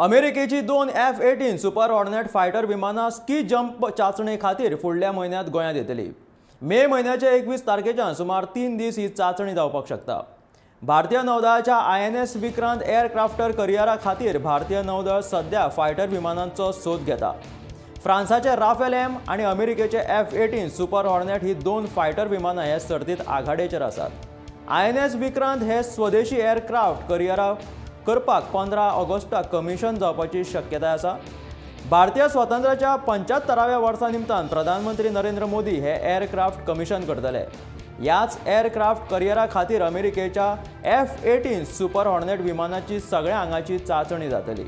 अमेरिकेची दोन F-18 super hornet fighter विमानां स्की जंप चांचणे खातीर फुडल्या म्हयन्यांत गोंयांत येतली. मे म्हयन्याच्या 21 तारखेच्यान सुमार 3 दीस ही चांचणी जावपाक शकता. भारतीय नौदळाच्या आयएनएस विक्रांत एअरक्राफ्ट करियरा खातीर भारतीय नौदळ सध्या फायटर विमानांचो सोद घेता. फ्रांसाचे राफेल एम आनी अमेरिकेचे एफ-18 सुपर हॉर्नेट ही दोन फायटर विमानां हे सर्तीत आघाडेचेर आसात. आयएनएस विक्रांत हे स्वदेशी एअरक्राफ्ट करियरा करपाक 15 ऑगस्टाक कमिशन जावपाची शक्यताय आसा. भारतीय स्वातंत्र्याच्या 75व्या वर्सा निमतान प्रधानमंत्री नरेंद्र मोदी हे एअरक्राफ्ट कमिशन करतले. ह्याच एअरक्राफ्ट करियरा खातीर अमेरिकेच्या एफ-18 सुपर हॉर्नेट विमानाची सगळ्या आंगाची चांचणी जातली.